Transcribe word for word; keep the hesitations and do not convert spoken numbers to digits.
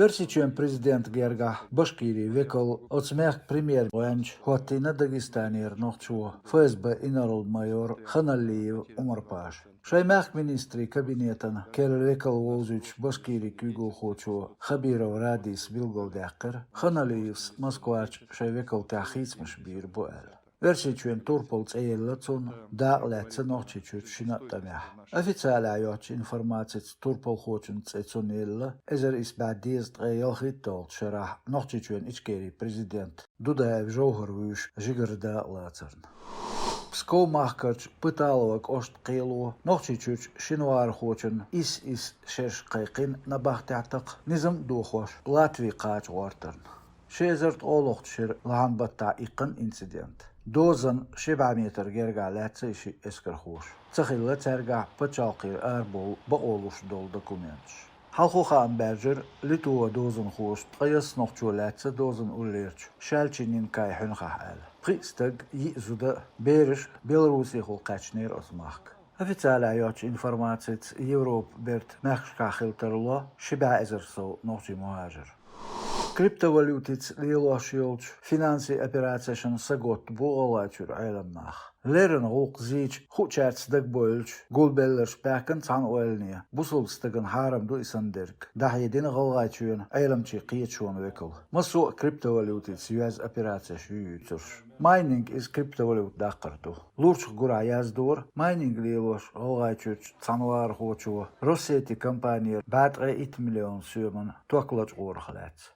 Оьрсийчоьнан президента гергахь Башкирин векал оцу мехкан премьер ваьлча хӀоттийна Дагестанера нохчо, ФСБ инарла-майор Ханалиев Умар-Паша. Шайн мехкан министрийн кабинетана керла векал вовзуьйтуш Башкирин куьйгалхочо Хабиров Радис билгалдаьккхира, Ханалиевс Москвачу шайн векалтех хийцамаш бийр бу аьлла. Оьрсийчоьнан турпал цӀе елла цунна, дакъа лаьцна Нохчийчуьрчу шина а тӀамехь. Официалехь йоцчу информацица турпалхочун цӀе цунна елла, эзар исс бӀе дезткъе ялхитталгӀачу шарахь Нохчийчоьнан Ичкерин президент Дудаев Жовхар вуьйш жигара дакъа лацарна. Псков махкарчу Пыталово кӀоштан кхело Нохчийчуьрчу шина вахархочун исс-исс шераш кхайкхина набахтехь такха, низам а дохош, Латви кхача гӀортарна. Ши эзар ткъолгӀачу шеран лахьан баттахь иккхина инцидент. Дозанна ши бӀе метр гергахь лаьцна и шиъ эскархоша. Ца хилла цаьргахь пачхьалкхера арабовла бакъо луш долу документаш. Хьалхо хаам баьржира, Литван дозанхоша ткъе исс нохчо лаьцна дозанан уллерчу Шальчининкай хьуьнхахь аьлла. Пхиъ стаг, йиъ зуда а, бераш а Беларусехула кхаьчнера оцу махка. Официалехь йоцчу информацица, Европа бертан мехкашкахь хила тарло ши бӀе эзар сов нохчийн мухӀажар. Криптовалютица лелош йолчу финансийн операцешна саготта бу ГӀалгӀайчуьра Ӏеламнах. Леррина гӀуллакх зийча хуучаьрца дагабевллачу гулбелларш баьхкина цхьана ойлане, бусалба стагана хьарам ду и санна дерг, дӀахьедина ГӀалгӀайчоьнан Ӏеламчийн кхеташонан векала. Массо а криптовалютица йоьзна операцеш ю юьйцурш. Майнинг иза криптовалюта даккхар ду. Лурчух гурахь яздора, майнинг лелош ГӀалгӀайчуьрчу цхьана вахархочо Россети компанера бӀе ткъе итт миллион соьман ток лачкъорах лаьцна.